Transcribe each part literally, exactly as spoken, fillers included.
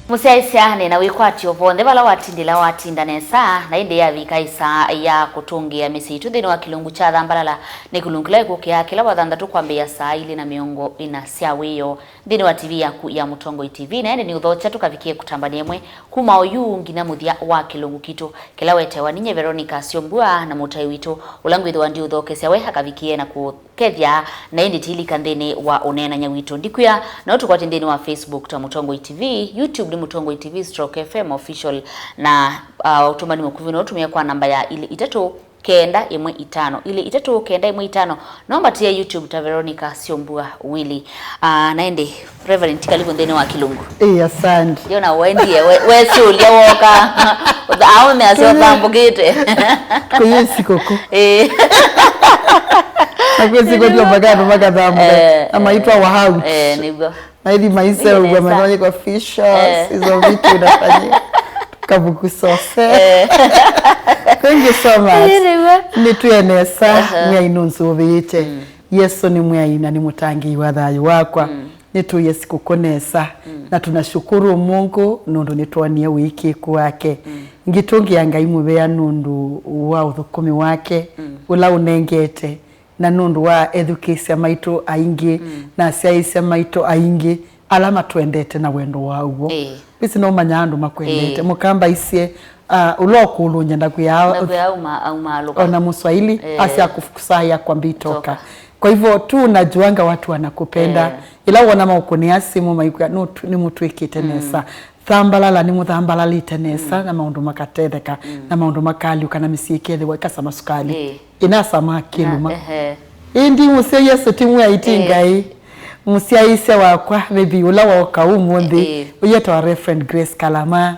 Mũsyaĩĩsya nĩ na wĩkwatyo vonthe vala watindĩla watinda nesa, na ĩndĩ yavika ĩsaa ya kũtũngĩa mĩsyĩ itũ nthĩnĩ wa kĩlungu kya Thambalala. Nĩ kĩlungu kĩla ĩkũkĩa kĩla Wathanthatũ kwambĩĩa saa ilĩ na mĩongo ĩna sya wĩoo nthĩnĩ wa T V yaku ya Mũtongoi T V, na ĩndĩ nĩ ũthokya tũkavikie kũtambania ĩmwe kuma oyu nginya mũthya wa kĩlungu kitũ kĩla wetewa ninyie Veronica Syombua na mũtai witũ ũla ngwĩthĩwa ndiũthokesya we akavikie na kũkethya. Na ĩndĩ tilika nthĩnĩ wa ũneenany'a witũ ndikwĩa no tũkwate nthĩnĩ wa Facebook ta Mũtongoi T V, YouTube nĩ Mũtongoi T V stroke F M official, na uh, ũtũmani mũkuvĩ no ũtũmĩe kwa namba ya ilĩ itatũ kenda ĩmwe itano, ilĩ itatũ kenda ĩmwe itano. No mbatĩe YouTube ta Veronica Syombua Willy. Ah, na ĩndĩ Reverend, karibu nthĩnĩ wa kĩlungu. Ĩĩ, asante. Yona wendie we, wesũlya woka. Aũme asyo thambũkĩte. Kũyĩ sikũkũ. Ĩĩ. Na kwĩ sikũkũ ndio mpaka andũ makathambũka. Eh, amaitwa wa out. Eh, nĩguo. Maithi maiseũvw'a. Nĩgetha. Manoyĩkwa fishes, eh, hizo vitu inafanyika. Kavuku sose. Eh. Thank you so much. Nĩguo. Nĩtwĩe nesa, aha, Mwĩai nũnzũvĩĩte. Mm. Yesũ nĩ Mwĩai na nĩ mũtangĩĩi wa thayũ wakwa. Mm. Nĩtũie sikũkũ nesa. Mm. Na tunashukuru Mungu nũndũ nĩtwonie ũĩkĩĩku wake. Mm. Ngĩtũngĩa Ngai mũvea nũndũ wa ũthũkũmi wake, mm, ũla ũnengete na nũndũ wa ethukĩĩsya maitũ aingĩ, mm, na asyaĩĩsya maitũ aingĩ ala matwendete na wendo wa w'o. Ĩĩ. Ĩsi no ũmanyaa andũ makwendete. Ĩĩ. Mũkamba aisye, ah, ũla ũkũlũngya ndakwĩaa, ndakwĩaa uma, auma alũka. Ona Mũswahili, eh, asya kukusaya kwambitoka. Toka. Kwa hivyo, tunajuanga watu wanakupenda. Eh. Ĩla wona maũkũnĩa simũ maikwĩa, "Nũ-, nĩmũtwĩkĩte, mm, nesa." Thambalala nĩmũthambalalĩte nesa, mm, na maũndũ makatetheka, mm, na maũndũ makaalyũka na mĩsyĩ ĩkethĩwa ĩkasama sukali. Ĩĩ. Ĩnasama kĩluma. Na, ehe. Ĩndĩ mũseo Yesũ ti Mwĩai, ti, ĩĩ, Ngai. Mũsyaĩĩsya wakwa, maybe ũla waoka ũmũnthĩ, ĩĩ, ũyĩtawa Reverend Grace Kalama,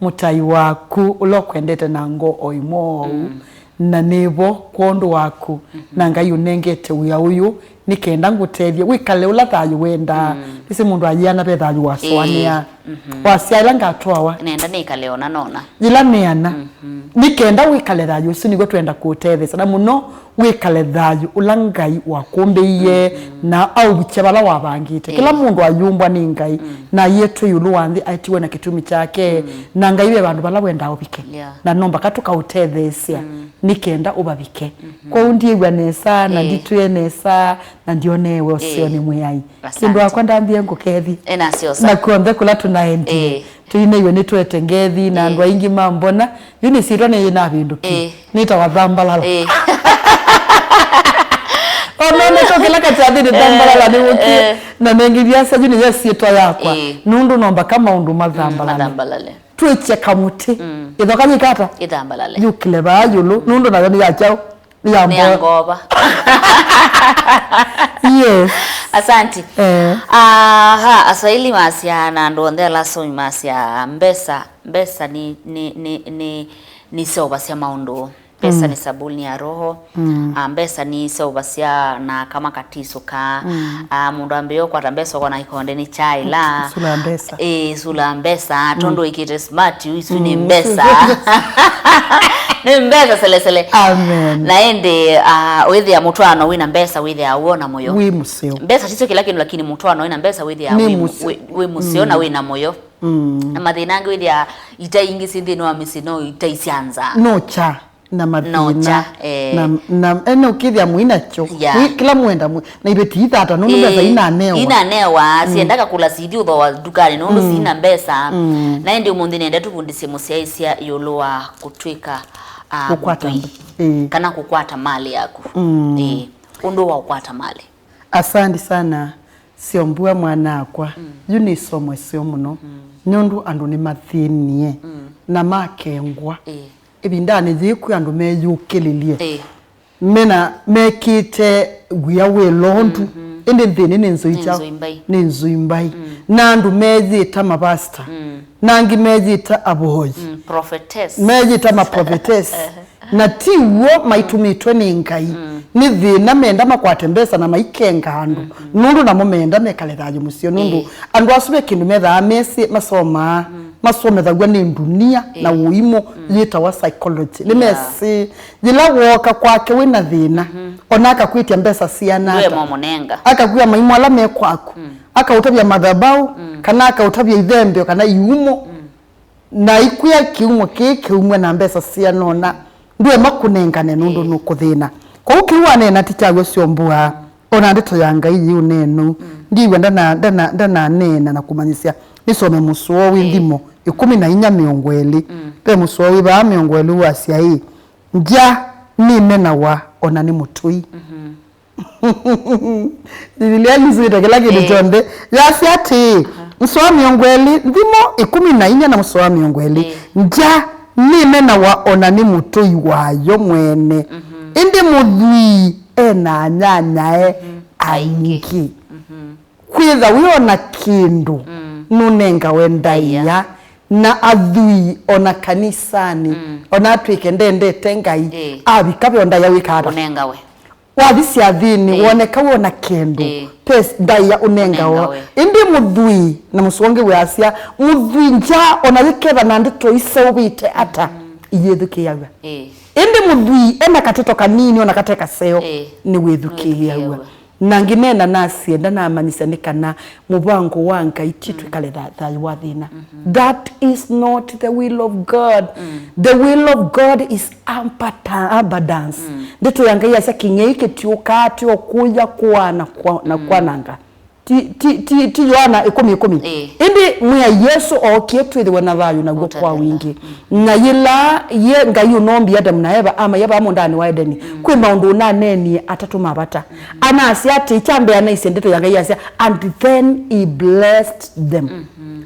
mũtai waku, ũla ũkwendete na ngoo o ĩmwe oou. Mm. Na nĩvo kwondũ waku, mhm, na Ngai ũnengete wĩa ũyũ, nĩ kenda ngũtethye wĩkale ũla thayũ wendaa. Mm. Ĩsĩ mũndũ ayĩana ve thayũ wasũanĩa. Ĩĩ. Mhm. Wasya ĩla ngatwawa. Nenda nĩkale ona nona. Yĩla nĩana. Mhm. Nĩ kenda wĩkale thayũ ũsu nĩw'o twenda kũũtetheesya. Na mũno wĩkale thayũ ũla Ngai wakũmbĩie, mhm, na aũvikya vala wavangĩte. Ĩĩ. Kĩla mũndũ ayũmbwa nĩ Ngai, mm, na ayĩtwe ĩũlũ wa nthĩ aetiwe na kĩtumi kyake. Mm. Na Ngai ve vandũ vala wendaa ũvike. Yeah. Na no mbaka tũkaũtetheesya, mm, nĩ kenda ũvavike. Mhm. Kwoou ndyĩw'a nesa, na, ĩĩ, nditwĩe nesa, na ndioneewe ũseo, ĩĩ, nĩ Mwĩai. Asante. Kĩndũ wakwa ndambie ngũkethi. Ĩnasyosa. Na kw'onthe kũla tũnaendie. Ĩĩ. Tũinaiwe nĩtwete ngethi, na, ĩĩ, andũ aingĩ mambona. Yu nĩ syĩtwa nĩyĩnavĩndũkie. Ĩĩ. Nĩtawa Thambalala. Ĩĩ. Ona nĩtũkĩla katyathĩnĩ Thambalala nĩwũkie. Ĩĩ. Na nengĩthiasa yu nĩyo syĩtwa yakwa. Ĩĩ. Nũndũ no mbaka maũndũ mathambalale. Mm, mathambalale. Twĩkye kamũtĩ. Mm. Ĩthoka yĩkata? Ĩthambalale. Yũkĩle vaa yũlũ. Mm. Nũndũ nayo nĩ ya kyaũ? Nĩ ya mbo-, nĩ ya ngova. Yes. Asanti. Eh. Aha, Aswahili masya na andũ onthe ala asomi masya mbesa, mbesa ni, ni, ni, ni, niseũvasya maũndũ. Mbesa, mm, ni sabuni ya roho. Mm. Ah, mbesa niseũvasya na kama katisũ ka. Mm. Ah, mũndũ ambĩĩa ũkwata mbesa ũkona ikonde nĩ kyaĩla. Sula mbesa. Eh, sula mbesa. Mm. Tondũ ĩkĩte smart, isu nĩ, mm, mbesa. Nĩ mbesa selesele. Amen. Na ĩndĩ, ah, wĩthĩa mũtwaano wĩna mbesa wĩthĩa wona mũyo. Wĩ mũseo. Mbesa tisyo kĩla kĩndũ, lakini mũtwaano wĩna mbesa wĩthĩa nĩ wĩ, mũseo, wĩ, wĩ mũseo, mm, na wĩna mũyo. Mm. Na mathĩna angĩ wĩthĩa ita ingĩ syĩ nthĩnĩ wa mĩsyĩ no ita isya nza. No kya. Na mathĩna. No kya, eh. Na, na, ene ũkĩthĩa mũi nakyo. Yeah. Mũi, kĩla mwenda mũi. Na iveti ithata, nũndũ, eh, mbesa inanewa. Inanewa, mm, siendaga kũla sithi ũthoa ndukanĩ, nũndũ, mm, sina mbesa. Mm. Na ĩndĩ ũmũnthĩ nenda tũvundĩsye mũsyaĩĩsya ĩũlũ wa kũtwĩka, ah, kũkwata mũthwii, mb-, eh, kana kũkwata malĩ yaku. Mm. Eh, ũndũ wa kũkwata malĩ. Asante sana, Syombua mwana-akwa. Mm. Yu nĩ ĩsomo ĩseo mũno. Mm. Nũndũ andũ nĩmathĩnie, mm, na makengwa. Eh. Ĩvindanĩ yĩĩ kwĩ andũ meyũkĩlĩlye. Ĩĩ. Mena, mekĩte wĩa wĩ londu. Mhm. Ĩndĩ nthĩnĩ nĩ nzũi. Nĩ kyaũ? Nzũi mbai. Nĩ nzũi mbai. Mm. Na andũ meyĩta mavasta. Mm. Na angĩ meyĩta avooi. Mm, prophetess. Meyĩta maprophetess. Ehe. Na ti w'o maitũmĩtwe nĩ Ngai. Mm. Nĩ thĩna menda makwate mbesa na maikenga andũ. Mm-hmm. Nũndũ namo menda mekale thayũ mũseo. Nũndũ, ĩĩ, andũ asu ve kĩndũ methaa mesĩ masomaa. Mm. Masomethaw'a nĩ ndunia na, ĩĩ, ũimũ, mm, yĩtawa psychology. Nĩ, yeah, mesĩ, yĩla wooka kwake wĩ na thĩna, mhm, ona akakwĩtya mbesa siana ata. Ndwĩmũmũnenga. Akakwĩa maimũ ala me kwaku. Mm. akaũtavya mathabaũ, kana akaũtavya ithembeo kana iumo, na ikwĩa kĩumo kĩĩ kĩumw'a na mbesa siana ũna, ndwema kũnengane nũndũ nũkũthĩna. Kwoou kĩu waneena ti kyaw'o syombũaa. Ona ndeto ya Ngai yĩ ũneenou. Ndiw'a ndana- ndana- ndananeena na kũmanyĩsya. Nĩsome mũsoa wĩ Nthimo ĩkũmi na inya mĩongo ĩlĩ. Ve mũsoa wĩ vaa mĩongo ĩlĩ wasya ĩ, ngya nĩmenawa ona nĩ mũtũi. Mbivilia yusĩte kĩla kĩndũ kyonthe. Yasya atĩĩ, mũsoa mĩongo ĩlĩ, Nthimo ĩkũmi na inya na mũsoa mĩongo ĩlĩ, ngya nĩmenawa ona nĩ mũtũi wayo mwene, ĩndĩ mũthwii e na anyanyae aingĩ. Kwĩtha wĩ o na kĩndũ, nũnengawe ndaĩa, na athwii o na kanisanĩ, o na atw'ĩke ndendete Ngai, avika ve o ndaĩa wĩkaa ata? Ũnengawe. Wathi syathĩnĩ, woneka wĩ o na kĩndũ, pes- ndaĩa ũnengawa. Ũnengawe. Ĩndĩ mũthwii, na mũsũngĩ wĩasya, mũthwii ngya o na yĩketha na ndeto iseũvĩte ata, iyĩthukĩĩaw'a. Ĩndĩ mũthwii e na kateto kanini o na kate kaseo, nĩwĩthukĩĩaw'a. Na ngĩneena nasye, ndanamanyĩsya nĩ kana mũvango wa Ngai ti twĩkale tha- thayũ wa thĩna. That is not the will of God. The will of God is abata- abundance. Ndeto ya Ngai yasya kĩng'ei kĩtiũkaa tyo kũya kũaa na kwa- na kwananga. Ti, ti, ti, ti Yoana ĩkũmi ĩkũmi. Ĩndĩ Mwĩai Yesũ ookie twĩthĩwe na thayũ naw'o kwa wingĩ. Na yĩla ye Ngai ũnoombie Adamu na Eva, amaia vaa mũũndanĩ wa Edeni, kwĩ maũndũ ũnaneenie atatũ ma vata. Anasya atĩĩ, kya mbee anaisye ndeto ya Ngai yasya, "And then he blessed them."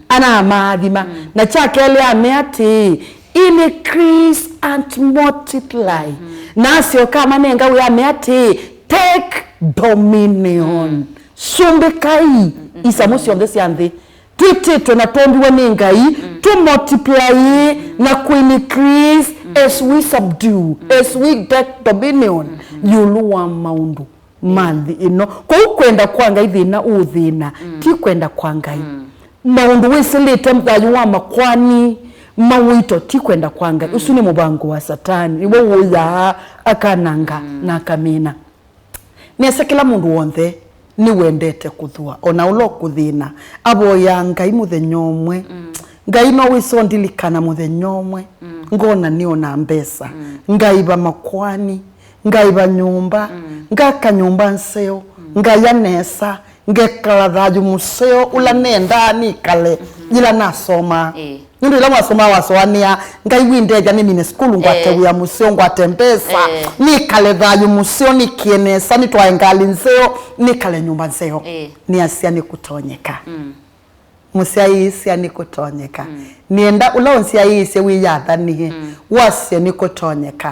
Anamaathima. Na kya kelĩ amea atĩĩ, "Increase and multiply." Na asyoka amanenga wĩa amea atĩĩ, "Take dominion." Sumbĩkai isamu syonthe sya nthĩ. Twĩtĩtwe na twombiwe nĩ Ngai tũ multiply na kũ increase as we subdue, as we take dominion ĩũlũ wa maũndũ ma nthĩ ĩno. Kwoou kwenda kwa Ngai thĩna ũũthĩna, ti kwenda kwa Ngai. Maũndũ wĩsĩlĩte thayũ wa makwani mawĩto, ti kwenda kwa Ngai. Ũsu nĩ mũvango wa Satani, nĩw'o wũyaa akananga na akamina. Nesa kĩla mũndũ w'onthe nĩwendete kũthũa, o na ũla ũkũthĩna. Avoyaa Ngai mũthenya ũmwe. Ngai, no wĩsa ũndilikana mũthenya ũmwe. Ngona nĩona mbesa. Ngaĩva makwani. Ngaĩva nyũmba. Ngaka nyũmba nzeo. Ngaya nesa. Ngekala thayũ mũseo ũla nendaa nĩkale yĩla nasomaa. Nũndũ ĩla wasomaa, wasoanĩa, "Ngai, windethya nĩmine sukulu, ngwate wĩa mũseo, ngwate mbesa, nĩkale thayũ mũseo, nĩkĩe nesa, nĩtwae ngalĩ nzeo, nĩkale nyũmba nzeo." Nĩasya, "Nĩkũtonyeka." Mũsyaĩĩsya, "Nĩkũtonyeka." Nĩenda ũla ũnsyaĩĩsye wĩyathanĩe, wasye, "Nĩkũtonyeka."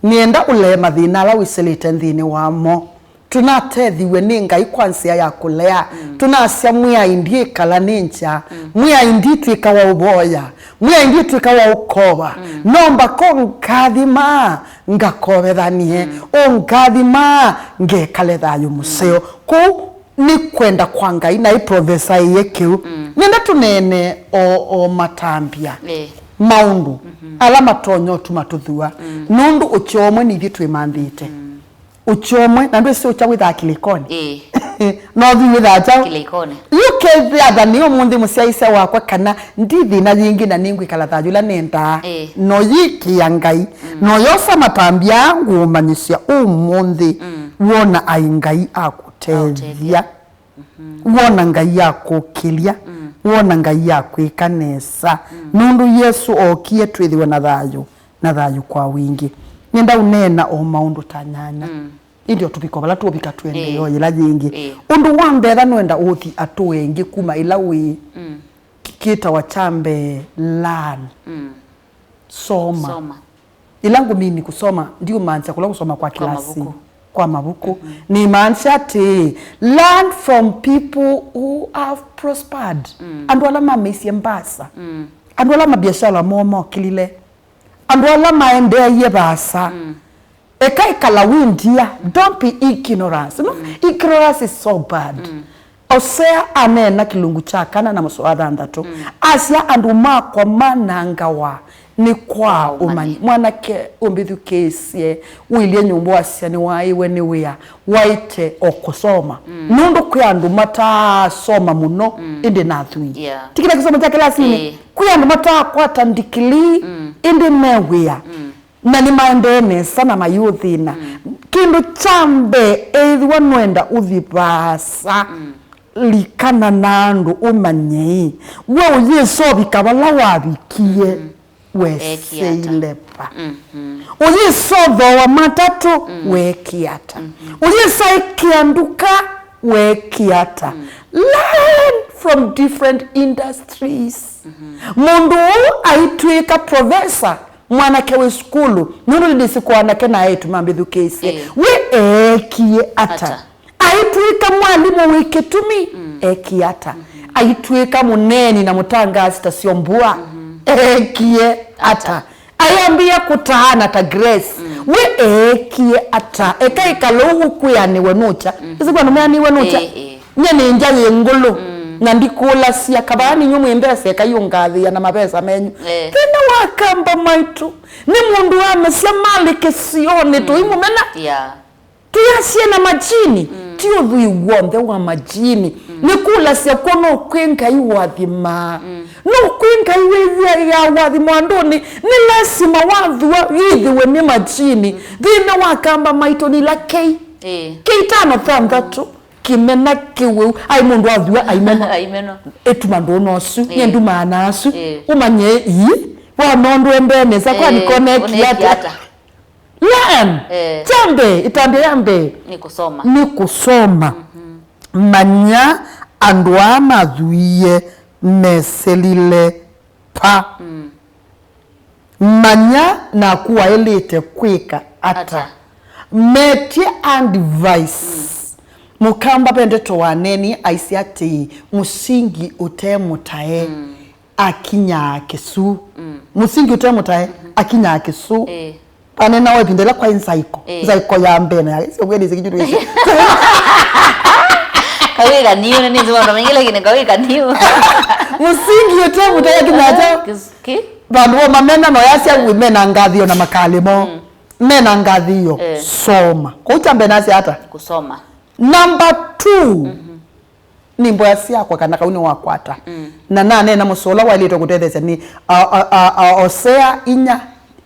Nĩenda ũlee mathĩna ala wĩsĩlĩte nthĩnĩ wamo. Tũnatethiw'e nĩ Ngai kwa nzĩa ya kũlea. Tũnasya, "Mwĩai, ndyĩkala nĩ ngya. Mwĩai, nditw'ĩka wa ũvoya. Mwĩai, nditw'ĩka wa ũkova. No mbaka ũngathima ngakovethanie. Ũngathima ngekale thayũ mũseo." Kũu nĩ kwenda kwa Ngai, na ĩ profesa ĩye kĩu. Nenda tũneene o, o matambya maũndũ ala matonya ũtuma tũthua, nũndũ ũkyo ũmwe nithyĩ twĩmanthĩte. Ũkyo ũmwe, na ndwĩsĩ ũkya wĩthaa kĩlĩkonĩ. Ĩĩ. No ũthwii wĩthaa kyaũ? Kĩlĩkonĩ. Yu kethĩa thani ũmũnthĩ mũsyaĩĩsya wakwa kana ndi thĩna yĩngĩ na nĩngwĩkala thayũ ũla nendaa. Ĩĩ. No yĩkĩa Ngai. No yosa matambya ngũmanyĩsya ũmũnthĩ. Wona ai Ngai akũtethya. Akũtethya. Wona Ngai akũkĩlya. Wona Ngai akwĩka nesa. Nũndũ Yesũ ookie twĩthĩwe na thayũ. Na thayũ kwa wingĩ. Nĩenda ũneena o maũndũ ta nyanya. Ĩndĩ o tũvika vala tũũvika tũendee o yĩla yĩngĩ. Ũndũ wa mbee, nũenda ũthi atũe ĩngĩ kuma ĩla wĩ. Kĩtawa kya mbee, learn. Soma. Soma. Ĩla ngũmini kũsoma, ndiũmaanisya kũla kũsoma kwa kĩlasi, kwa mavuku. Nĩmaanisya atĩĩ, learn from people who have prospered. Andũ ala mamĩisye mbasa. Andũ ala mabiashara moo mokĩlile. Andũ ala maendeeie vaasa. Eka ĩkala wĩ ndia. Don't be ignorance. No? Ignorance is so bad. Osea aneena kĩlungu kya kana na mũsoa wa thanthatũ. Asya, "Andũ makwa manangawa Nĩ kwa ũmanyi. Mwanake ũmbĩthukĩĩsye, ũilye nyũmba wasya nĩwaĩwe nĩ wĩa, waĩte o kũsoma. Nũndũ kwĩ andũ mataasoma mũno, ĩndĩ na athwii. Yeah. Ti kĩla kĩsomo kya kĩlasinĩ. Ĩĩ. Kwĩ andũ mataakwata ndikilii, ĩndĩ me wĩa. Na nĩmaendee nesa na mayũthĩna. Kĩndũ kya mbee, ethĩwa nũenda ũthi vaasa, likana na andũ ũmanye, we ũyĩsa ũvika vala wavikie, weseile va? Ũyĩsa ũthooa matatũ, weekie ata? Ũyĩsa ĩkĩa nduka, weekie ata? Learn from different industries. Mũndũ ũũ aitw'ĩka professor, mwanake wĩ sukulu, nũndũ nĩndĩsĩ kwa anake na eĩtu mambĩthukĩĩsye. Ĩĩ. We eekie ata? Ata? Aitw'ĩka mwalimũ wĩ kĩtumi, eekie ata? Aitw'ĩka mũneeni na mũtangaasi ta Syombua, eekie ata? Ayambĩĩa kũtaana ta Grace, we eekie ata? Eka ĩkala ũu kwĩanĩwe nũkya. Ĩsĩ kwa nũmeanĩwe nũkya? Ĩĩ, ĩĩ. Nyie nĩ ngya yĩ ngũlũ, na ndikũlasya, kavaa ninyu mwĩ mbesa, ekai ũngathĩĩa na mavesa menyu. Eh. Thĩna wa Akamba maitũ, nĩ mũndũ amesya malĩ kĩsionĩ, tũimũmena. Yeah. Tũyasye na majini, ti ũthwii w'onthe wa majini. Nĩ kũlasya kw'o no kwĩ Ngai ũathimaa. No kwĩ Ngai wĩthĩaa ũathimo andũnĩ, nĩ lasima wathua yĩthĩwe nĩ majini. Thĩna wa Akamba maitũ nĩ ila kei. Eh. Kei tano thanthatũ. Kĩmena kĩwĩu. Ai, mũndũ athua aimena. Aimena. Ĩtuma ndũna ũsu, ĩĩ, nĩ ndumaa na asu. Ĩĩ. Ũmanye, ii, wona ũndũ endee nesa, kwani, ĩĩ, koneki ũneki ata? Ata? Learn. Ĩĩ. Kyambe, ĩtambya ya mbee nĩ kũsoma. Nĩ kũsoma. Mhm. Manya andũ aa mathuie meselile pa. Mm. Manya naku waĩlĩte kwĩka ata. Ata. Metye advice. Mm. Mũkamba ve ndeto waneenie aisye atĩĩ, mũsingi ũte mũtae, mm, akinyaa kĩsu. Mm. Mũsingi ũte mũtae, mhm, akinyaa kĩsu. Ĩĩ. Anena wa ĩvinda ĩla kwaĩ nzaiko. Ĩĩ. Nzaiko ya mbee na ya, sio kweli, sio kitu hicho. Kawĩ kaniu, nĩ nĩnzi maũndũ maingĩ, lakini kawĩ kaniu. Mũsingi ũte mũtae akinyaa kyaũ? Kĩsu. Ki? Vandũ vo mamena no yasya wĩ mena ngathĩo na makalĩ moo. Mm. Mena ngathĩo. Eh. Soma. Kũu kya mbee nasya ata? Kũsoma. Number two. Mhm. Nĩ mboya syakwa kana kau nĩwakwata. Mm. Na naneena mũsoa ũla waĩlĩtwe kũtetheesya nĩ a, a, a, a, Osea inya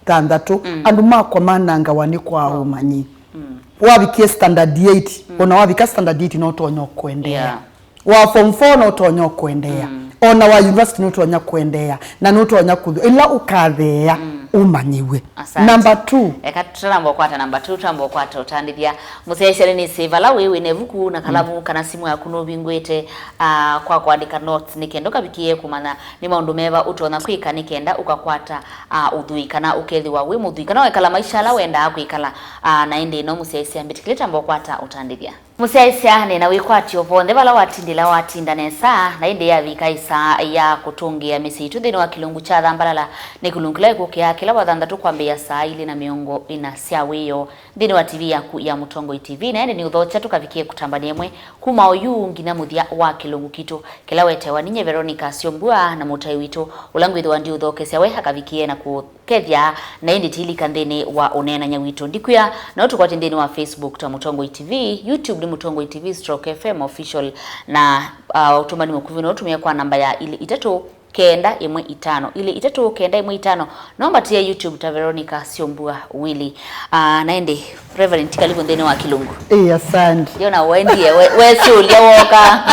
thanthatũ. Mm. Andũ makwa manangawa nĩ kwa, oh, ũmanyi. Mm. Wavikie standard eight, mm, ona wavika standard eight no ũtonya kũendeea. Yeah. Wa form four no ũtonya kũendeea. Mm. Ona wa university nũtonya kũendeea. Na nũtonya kũthwa. Ĩla ũkatheea, mm, ũmanyĩw'e. Asante. Number two. Eka tũtanamba ũkwata number two, tũtanamba ũkwata ũtandĩthya. Mũsyaĩĩsya nĩnĩsĩ vala wĩ, wĩna ĩvuku na kalamu, mm, kana simũ yaku nũvingũĩte, ah, kwa kũandĩka notes nĩ kenda ũkavikĩe kũmanya nĩ maũndũ meva ũtonya kwĩka nĩ kenda ũkakwata, ah, ũthwii kana ũkethĩwa wĩ mũthwii kana wekala maisha ala wendaa kwĩkala, ah, na ĩndĩ ĩno mũsyaĩĩsya mbĩtĩkĩlĩte amba ũkwata ũtandĩthya. Mũsyaĩĩsya, nĩ na wĩkwatyo vonthe vala watindĩla watinda nesa, na ĩndĩ yavika ĩsaa ya kũtũngĩa mĩsyĩ itũ nthĩnĩ wa kĩlungu kya Thambalala, nĩ kĩlungu kĩla ĩkũkĩaa kĩla wathanthatũ kwambĩĩa saa ilĩ na mĩongo ĩna sya wĩoo nthĩnĩ wa T V yaku ya Mũtongoi T V, na ĩndĩ nĩ ũthokya tũkavikie kũtambania ĩmwe kuma oyu nginya mũthya wa kĩlungu kitũ kĩla wetewa ninyie Veronica Syombua na mũtai witũ ũla ngwĩthĩwa ndiũthokesya we akavikie na kũ kethya, na ĩndĩ tilika nthĩnĩ wa ũneenany'a witũ. Ndikwĩa, no tũkwate nthĩnĩ wa Facebook ta Mũtongoi T V, YouTube nĩ Mũtongoi T V stroke F M Official, na, uh, ũtũmani mũkuvĩ no ũtũmĩe kwa namba ya ilĩ itatũ kenda ĩmwe itano, ilĩ itatũ kenda ĩmwe itano, no mbatĩe YouTube ta Veronica Syombua Willy. Uh, na ĩndĩ Reverend, karibu nthĩnĩ wa kĩlungu. Ĩĩ, asante. Ndiona wendie, we, wesũlya woka.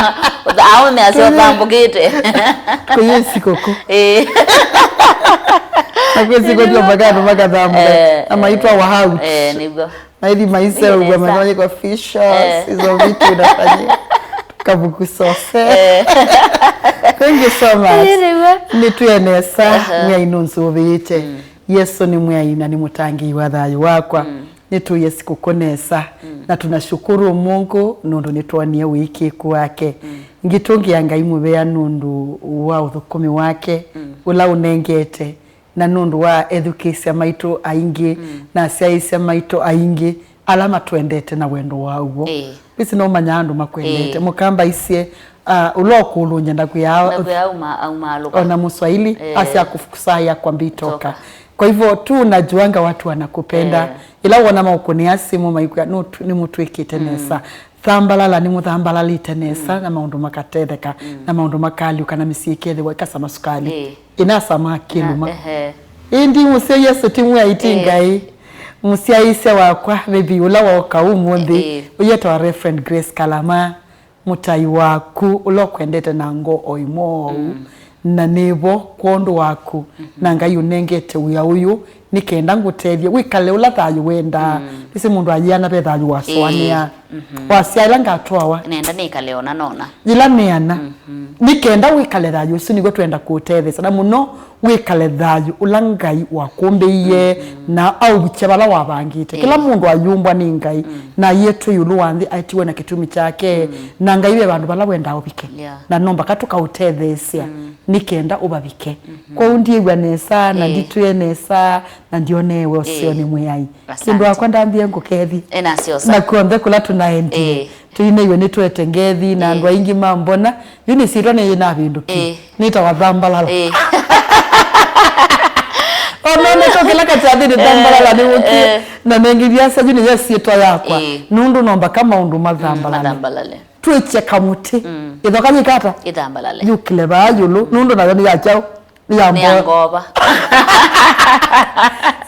Aũme asu atambũkĩte. Kũyĩ sikũkũ. Ĩĩ. Na kwĩ sikũkũ ndio mpaka andũ makathambũka. Eh, na maitwa wa out. Eh, nĩguo. Maithi maiseũvwa, nesa, manyonyekwa officials, eh, hizo vitu inafanyika. Kabuku sose. Eh. Thank you so much. Ĩĩ, nĩguo. Nĩtwĩe nesa, aha, Mwĩai nũnzũvĩĩte. Mm. Yesũ nĩ Mwĩai na nĩ mũtangĩĩi wa thayũ wakwa. Mm. Nĩtũĩe sikũkũ nesa, mm, na tunashukuru Mungu nũndũ nĩtwonie ũĩkĩĩku wake. Mm. Ngĩtũngĩa Ngai mũvea nũndũ wa ũthũkũmi wake, mm, ũla ũnengete, na nũndũ wa ethukĩĩsya maitũ aingĩ, mm, na asyaĩĩsya maitũ aingĩ, Ala matwendete na wendo wa w'o. Ĩĩ. Ĩsi no ũmanya andũ makwendete. Ĩĩ. Mũkamba aisye, ah, ũla ũkũlũngya ndakwĩa, ndakwĩa auma, auma alũka. Ona Mũswahili, ĩĩ, asya kukusaya kwa mbitoka. Toka. Kwa hivyo, tunajuanga watu wanakupenda. Ĩĩ. Ĩla wona maũkũnĩa simũ maikwĩa, "Nũ-, nĩmũtwĩkĩte nesa." Thambalala nĩmũthambalalĩte nesa, na maũndũ makatetheka, na maũndũ makaalyũka, na mĩsyĩ ĩkethĩwa ĩkasama sukalĩ. Ĩĩ. Ĩnasama kĩluma. Na, ehe. Ĩndĩ mũseo Yesũ ti mwĩai, ti Ngai. Mũsyaĩĩsya wakwa, maybe ũla waoka ũmũnthĩ, ũyĩtawa Reverend Grace Kalama, mũtai waku, ũla ũkwendete na ngoo o ĩmwe oou, na nĩ vo kwondũ waku, na Ngai ũnengete wĩa ũyũ, nĩ kenda ngũtethye wĩkale ũla thayũ wendaa. Ĩsĩ mũndũ ayĩana ve thayũ wasũanĩa. Wasya ĩla ngatwawa. Nenda nĩkale ona nona. Yĩla nĩana. Nĩ kenda wĩkale thayũ ũsu nĩw'o twenda kũũtethesya. Na mũno wĩkale thayũ ũla Ngai wakũmbĩie na aũvikya vala wavangĩte. Kĩla mũndũ ayũmbwa nĩ Ngai na ayĩtwe ĩũlũ wa nthĩ aetiwe na kĩtumi kyake. Na Ngai ve vandũ vala wendaa ũvike. Yeah. Na no mbaka tũkaũtetheesya nĩ kenda ũvavike. Kwoou ndyĩw'a nesa na nditwĩe nesa na ndyoneewe ũseo nĩ Mwĩai. Asante. Kĩndũ wakwa ndambie ngũkethi. Ena sio sa. Na kuonthe kũla tũnaendie. Ĩĩ. Tũinaiwe nĩtwete ngethi na andũ aingĩ mambona. Yu nĩ syĩtwa nĩyĩnavĩndũkie. Ĩĩ. Nĩtawa Thambalala. Ĩĩ. Ononeka kĩla katyathĩ nĩ Thambalala nĩ mũkie. Na nengĩthiasa yu nĩyo syĩtwa yakwa. Ĩĩ. Nũndũ no mbaka maũndũ mathambalale. Mathambalale. Twĩkye kamũtĩ. Ĩthoka yĩkata? Ĩthambalale. Yũkĩle vaa yũlũ. Nũndũ nayo nĩ ya kyaũ? Nĩ ya ngova.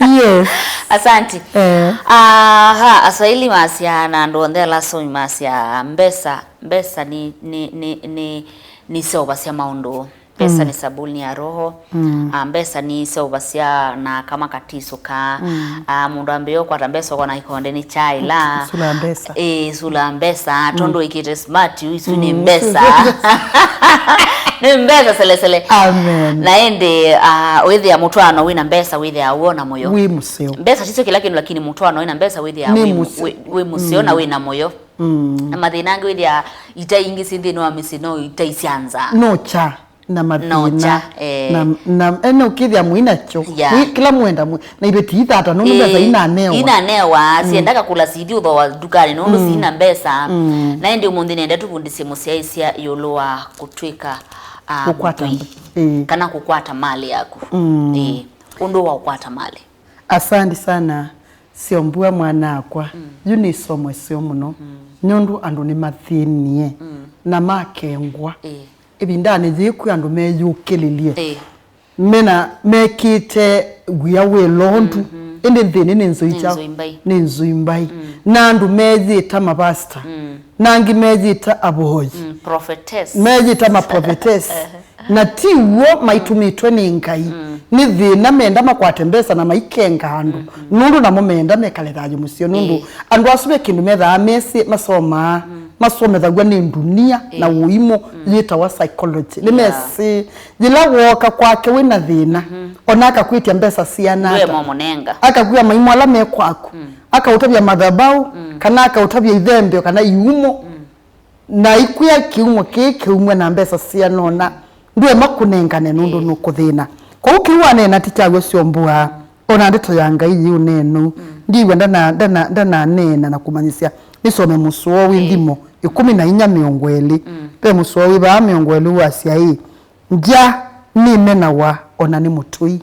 Yes. Asante. Eh. Aha, Aswahili masya na andũ onthe ala asomi masya mbesa, mbesa ni, ni, ni, ni, ni seũvasya maũndũ. Mbesa ni sabuni ya roho. Ah, mbesa ni seũvasya na kama katisũ ka. Ah, mũndũ ambĩĩa ũkwata mbesa ũkona ikonde ni chai la. Sula mbesa. Eh, sula mbesa. Tondũ ikite smart, isu ni mbesa. Nĩ mbesa selesele. Amen. Na ĩndĩ, ah, wĩthĩa mũtwaano wĩna mbesa wĩthĩa wona mũyo. Wĩ mũseo. Mbesa tisyo kĩla kĩndũ, lakini mũtwaano wĩna mbesa wĩthĩa wĩ, wĩ, wĩ mũseo na wĩna mũyo. Na mathĩna angĩ wĩthĩa ita ingĩ syĩ nthĩnĩ wa mĩsyĩ no ita isyanza. No kya na mathĩna. No kya, eh. Na, na ene ũkĩthĩa mwĩ nakyo. Yeah. Mwĩ, kĩla mwenda mwĩ, na iveti ithata nũndũ mbesa inanewa. Inanewa, sienda kakũla sithi ũthoa ndukanĩ nũndũ sina mbesa. Na ĩndĩ ũmũnthĩ nenda tũvundĩsye mũsyaĩĩsya ĩũlũ wa kũtwĩka, ah, mũtũi. Ĩĩ. Kana kũkwata mali yaku. Ĩĩ. Ũndũ wa kũkwata mali. Asante sana, Syombua mwana-akwa. Yu nĩ isomo ĩseo mũno, nũndũ andũ nĩmathĩnie na makengwa. Ĩvindanĩ yĩĩ kwĩ andũ meyũkĩlĩlye. Mena mekĩte wĩa wĩ londu, ĩndĩ nthĩnĩ nĩ nzũi kyaũ? Nĩ nzũi mbai. Nĩ nzũi mbai. Na andũ meyĩta mavasta, na angĩ meyĩta avooi. Prophetess. Meyĩta maprofetes. Na ti w'o maitũmĩtwe nĩ Ngai. Nĩ thĩna menda makwate mbesa na maikenga andũ. Nũndũ namo menda mekale thayũ mũseo. Nũndũ andũ asu ve kĩndũ methaa mesĩ masomaa, masomethaw'a nĩ ndunia na ũimũ yĩtawa psychology. Nĩ mesĩ yĩla wooka kwake wĩ na thĩna, ona akakwĩtya mbesa siana ata. Akakwĩa maimũ ala me kwaku. Akaũtavya mathabaũ, kana akaũtavya ithembeo kana iumo. Na ikwĩa kĩumo kĩĩ kĩumw'a na mbesa siana ũna, ndwema kũnengane nũndũ nũkũthĩna. Kwoou kĩu waneena ti kyaw'o Syombua, ona ndeto ya Ngai yĩ ũnenu. Ndiw'a ndana, ndana, ndananeena na kũmanyĩsya. Nĩsome mũsoa wĩ Nthimo ĩkũmi na inya mĩongo ĩlĩ. Ve mũsoa wĩ vaa mĩongo ĩlĩ wasya ĩ, ngya nĩmenawa ona nĩ mũtũi.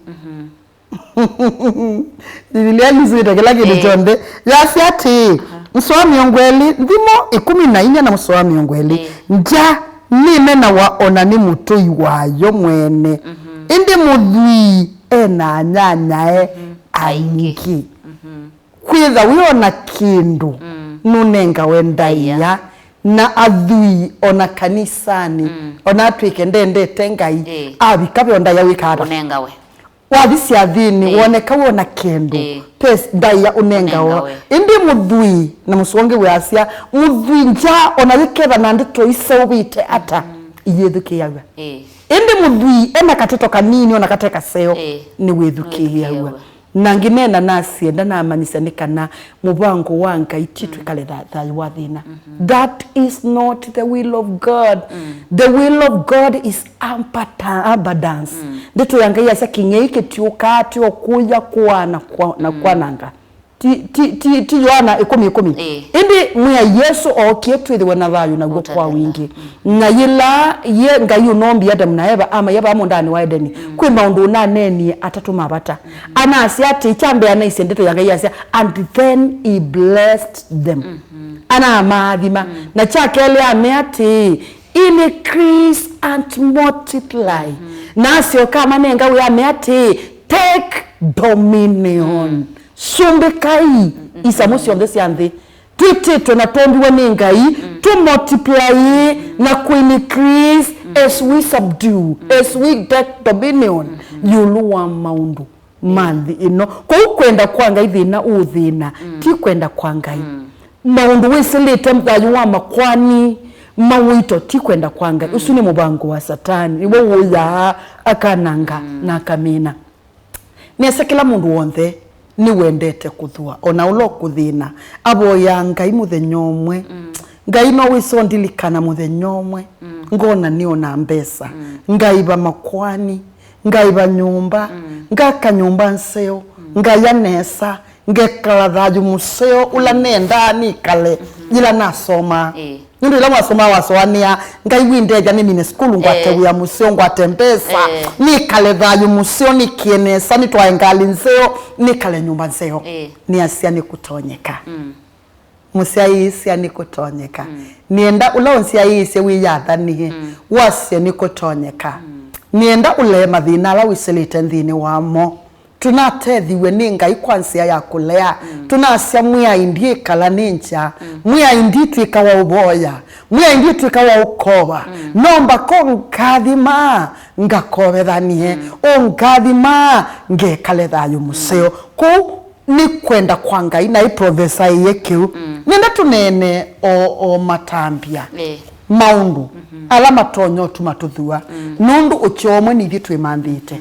Mbivilia yusĩte kĩla kĩndũ kyonthe. Yasya atĩĩ, mũsoa wa mĩongo ĩlĩ, Nthimo ĩkũmi na inya na mũsoa wa mĩongo ĩlĩ, ngya nĩmenawa ona nĩ mũtũi wayo mwene, ĩndĩ mũthwii e na anyanyae aingĩ. Kwĩtha wĩ ona kĩndũ nũnengawe ndaĩa, na athwii ona kanisanĩ, ona atw'ĩke ndendete Ngai, avika ve o ndaĩa wĩka ata? Ũnengawe. Wathi syathĩnĩ, woneka wĩ ona kĩndũ, pes-, ndaĩa ũnengawa. Ĩndĩ mũthwii, na mũsũngĩ wĩasya, mũthwii ngya ona yĩketha na ndeto iseũvĩte ata, iyĩthukĩĩaw'a. Ĩndĩ mũthwii ena kateto kanini ona kate kaseo, nĩwĩthukĩĩaw'a. Na ngĩneena nasye, ndanamanyĩsya nĩ kana mũvango wa Ngai ti twĩkale tha-, thayũ wa thĩna. That is not the will of God. The will of God is abata-, abundance. Ndeto ya Ngai yasya kĩng'ei kĩtiũkaa tyo kũya kũaa na kwa-, na kwananga. Ti, ti, ti, ti Yoana ĩkũmi ĩkũmi? Ĩĩ. Ĩndĩ Mwĩai Yesũ ookie twĩthĩwe na thayũ naw'o kwa wingĩ. Na yĩla ye Ngai ũnombie Atamu na Eva, amaia vaa mũũndanĩ wa Edeni, kwĩ maũndũ ũnaneenie atatũ ma vata. Anasya atĩĩ, kya mbee anaisye ndeto ya Ngai, asya, "And then he blessed them." Anamaathima. Na kya kelĩ amea atĩĩ, "Increase and multiply." Na asyoka amanenga wĩa amea atĩĩ, "Take dominion." Sumbĩkai isamu syonthe sya nthĩ. Twĩtĩtwe na twombiwe nĩ Ngai tũ multiply na kũ increase as we subdue, as we take dominion ĩũlũ wa maũndũ ma nthĩ ĩno. Kwoou kwenda kwa Ngai, thĩna ũũthĩna ti kwenda kwa Ngai. Maũndũ wĩsĩlĩte, thayũ wa makwani, mawĩto, ti kwenda kwa Ngai. Ũsu nĩ mũvango wa Satani, nĩw'o wũyaa akananga na akamina. Nesa kĩla mũndũ w'onthe nĩwendete kũthũa, o na ũla ũkũthĩna, avoyaa Ngai mũthenya ũmwe. Ngai, no wĩsa ũndilikana mũthenya ũmwe, ngona nĩona mbesa, ngaĩva makwani, ngaĩva nyũmba, ngaka nyũmba nzeo, ngaya nesa, ngekala thayũ mũseo ũla nendaa nĩkale yĩla nasomaa. Ĩĩ. Nũndũ ĩla wasomaa, wasoanĩa, "Ngai, windethya nĩmine sukulu, ngwate wĩa mũseo, ngwate mbesa, nĩkale thayũ mũseo, nĩkĩe nesa, nĩtwae ngalĩ nzeo, nĩkale nyũmba nzeo." Ĩĩ. Nĩasya, "Nĩkũtonyeka." Mũsyaĩĩsya, "Nĩkũtonyeka." Nĩenda ũla ũnsyaĩĩsye wĩyathanĩe, wasye, "Nĩkũtonyeka." Nĩenda ũlee mathĩna ala wĩsĩlĩte nthĩnĩ wamo. Tũnatethiw'e nĩ Ngai kwa nzĩa ya kũlea. Tũnasya, "Mwĩai, ndyĩkala nĩ ngya. Mwĩai, nditw'ĩka wa ũvoya. Mwĩai, nditw'ĩka wa ũkova. No mbaka ũngathima ngakovethanie. Ũngathima ngekale thayũ mũseo." Kũu nĩ kwenda kwa Ngai, naĩ profesa ĩye kĩu. Nenda tũneene o, o matambya maũndũ ala matonya ũtuma tũthua, nũndũ ũkyo ũmwe nithyĩ twĩmanthĩte.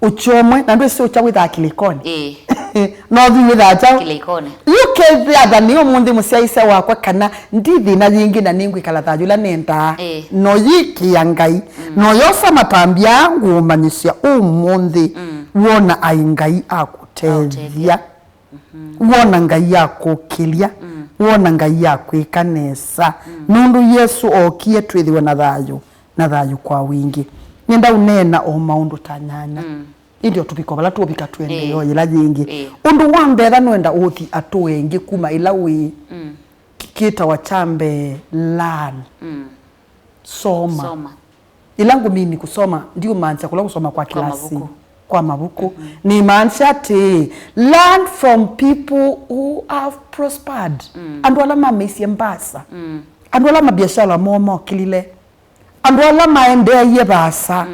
Ũkyo ũmwe, na ndwĩsĩ ũkya wĩthaa kĩlĩkonĩ. Ĩĩ. No ũthui wĩthaa kyaũ? Kĩlĩkonĩ. Yu kethĩa thani ũmũnthĩ mũsyaĩĩsya wakwa kana ndi thĩna yĩngĩ na nĩngwĩkala thayũ ũla nendaa. Ĩĩ. No yĩkĩa Ngai. No yosa matambya ngũmanyĩsya ũmũnthĩ. Wona ai Ngai akũtethya. Akũtethya. Wona Ngai akũkĩlya. Wona Ngai akwĩka nesa. Nũndũ Yesũ ookie twĩthĩwe na thayũ. Na thayũ kwa wingĩ. Nĩenda ũneena o maũndũ ta nyanya. Ĩndĩ o tũvika vala tũũvika tũendee o yĩla yĩngĩ. Ĩĩ. Ũndũ wa mbee, nũenda ũthi atũe ĩngĩ kuma ĩla wĩ. Kĩtawa kya mbee, learn. Soma. Soma. Ĩla ngũmini kũsoma, ndiũmaanisya kũla kũsoma kwa kĩlasi, kwa mavuku. Nĩmaanisya atĩĩ, learn from people who have prospered. Andũ ala mamĩisye mbasa. Andũ ala mabiasyala moo mokĩlile. Andũ ala maendeeie vaasa.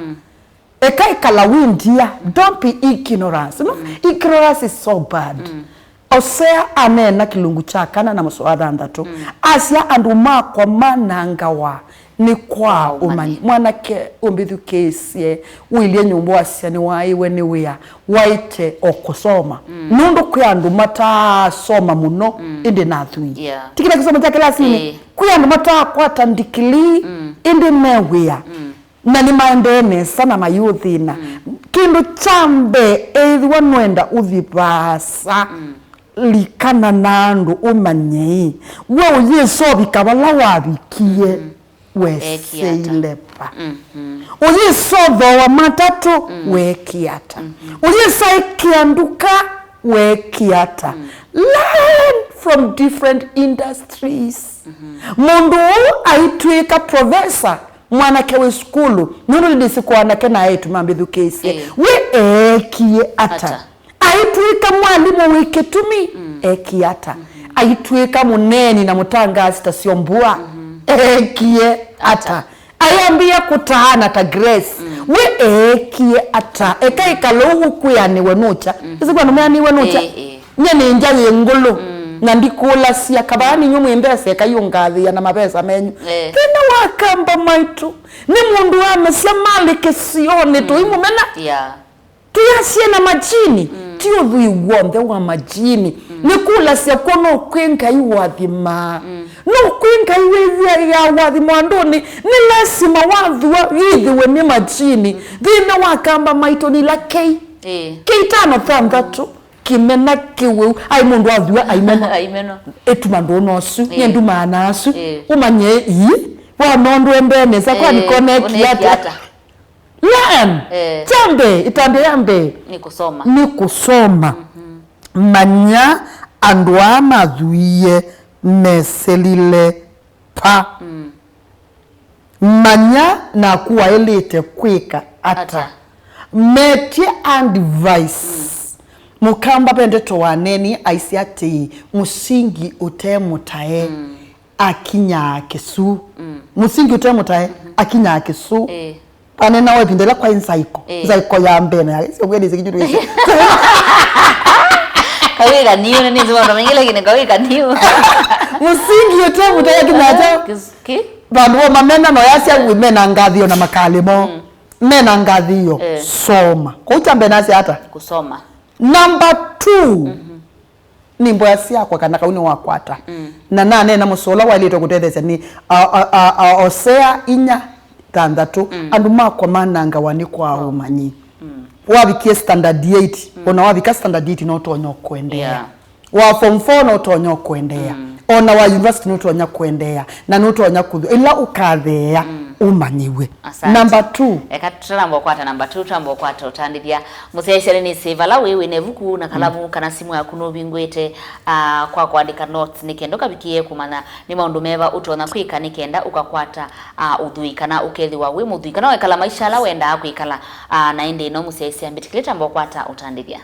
Eka ĩkala wĩ ndia. Don't be ignorance. No? Ignorance is so bad. Osea aneena kĩlungu kya kana na mũsoa wa thanthatũ. Asya, "Andũ makwa manangawa nĩ kwa ũmanyi." Mwanake ũmbĩthukĩĩsye, ũilye nyũmba wasya nĩwaĩwe nĩ wĩa, waĩte o kũsoma. Nũndũ kwĩ andũ mataasoma mũno, ĩndĩ na athwii. Yeah. Ti kĩla kĩsomo kya kĩlasinĩ. Ĩĩ. Kwĩ andũ mataakwata ndikilii, ĩndĩ me wĩa. Na nĩmaendee nesa na mayũthĩna. Kĩndũ kya mbee, ethĩwa nũenda ũthi vaasa, likana na andũ ũmanye-ĩ, we ũyĩsa ũvika vala wavikie, weseile va? Ũyĩsa ũthooa matatũ, weekie ata? Ũyĩsa ĩkĩa nduka, weekie ata? Learn from different industries. Mũndũ ũũ aitw'ĩka professor, mwanake wĩ sukulu, nũndũ nĩndĩsĩ kwa anake na aĩtu mambĩthukĩĩsye. Ĩĩ. We eekie ata? Ata? Aitw'ĩka mwalimũ wĩ kĩtumi, eekie ata? Aitw'ĩka mũneeni na mũtangaasi ta syombua, eekie ata? Ayambĩĩa kũtaana ta Grace, we eekie ata? Eka ĩkala ũu kwĩanĩwe nũkya. Ĩsĩ kwa nũmeanĩwe nũkya? Ĩĩ, ĩĩ. Nyie nĩ ngya yĩ ngũlũ, na ndikũlasya, kavaa ninyu mwĩ mbesa, ekai ũngathĩĩa na mavesa menyu. Eh. Thĩna wa Akamba maitũ nĩ mũndũ amesya malĩ kĩsionĩ, tũimũmena. Yeah. Tũyasye na majini, ti ũthwii w'onthe wa majini. Nĩ kũlasya kw'o no kwĩ Ngai ũathimaa. No kwĩ Ngai wĩthĩaa ũathimo andũnĩ, nĩ lasima wathua yĩthĩwe nĩ majini. Thĩna wa Akamba maitũ nĩ ila kei. Eh. Kei tano thanthatũ. kĩmena kĩwĩu. Ai, mũndũ athua aimena. Aimena. Ĩtuma ndũna ũsu, ĩĩ, nĩ ndumaa na asu. Ĩĩ. Ũmanye, ii, wona ũndũ endee nesa, kwani, ĩĩ, koneki ũneki ata? Ata? Learn. Ĩĩ. Kya mbee, ĩtambya ya mbee nĩ kũsoma. Nĩ kũsoma. Mhm. Manya andũ aa mathuie meselile pa. Mm. Manya naku waĩlĩte kwĩka ata. Ata. Metye advice. Mm. Mũkamba ve ndeto waneenie aisye atĩĩ, mũsingi ũte mũtae, mm, akinyaa kĩsu. Mm. Mũsingi ũte mũtae, mhm, akinyaa kĩsu. Ĩĩ. Anena wa ĩvinda ĩla kwaĩ nzaiko. Ĩĩ. Nzaiko ya mbee na ya, sio kweli, sio kitu. Kawĩ kaniu, nĩ nĩnzi maũndũ maingĩ, lakini kawĩ kaniu. Mũsingi ũte mũtae akinyaa kĩsu. Kĩsu. Ki? Vandũ vo mamena no yasya wĩ mena ngathio na makalĩ mo. Mm. Mena ngathio. Eh. Soma. Kwa ucha mbena ata? Kusoma. Number two. Mhm. Nĩ mboya syakwa kana kau nĩwakwata. Mm. Na nanena mũsoa ũla waĩlĩtwe kũtetheesya nĩ a, a, a, a, Osea inya thanthatũ. Mm. Andũ makwa manangawa nĩ kwa, wow, ũmanyi. Mm. Wavikie standard eight, mm, ona wavika standard eight no ũtonya kũendeea. Yeah. Wa form four no ũtonya kũendeea. Mm. Ona wa university no ũtonya kũendeea. Na no ũtonya kũthi. Ĩla ũkatheea, mm, ũmanyĩw'e. Asante. Number two. Eka tũtanamba ũkwata number two, tũtanamba ũkwata ũtandĩthya. Mũsyaĩĩsya nĩnĩsĩ vala wĩ, wĩna ĩvuku na kalamu, mm, kana simũ yaku nũvingũĩte, ah, kwa kũandĩka notes nĩ kenda ũkavikĩe kũmanya nĩ maũndũ meva ũtonya kwĩka nĩ kenda ũkakwata, ah, ũthwii kana ũkethĩwa wĩ mũthwii kana wekala maisha ala wendaa kwĩkala, ah, na ĩndĩ ĩno mũsyaĩĩsya mbĩtĩkĩlĩte amba ũkwata ũtandĩthya.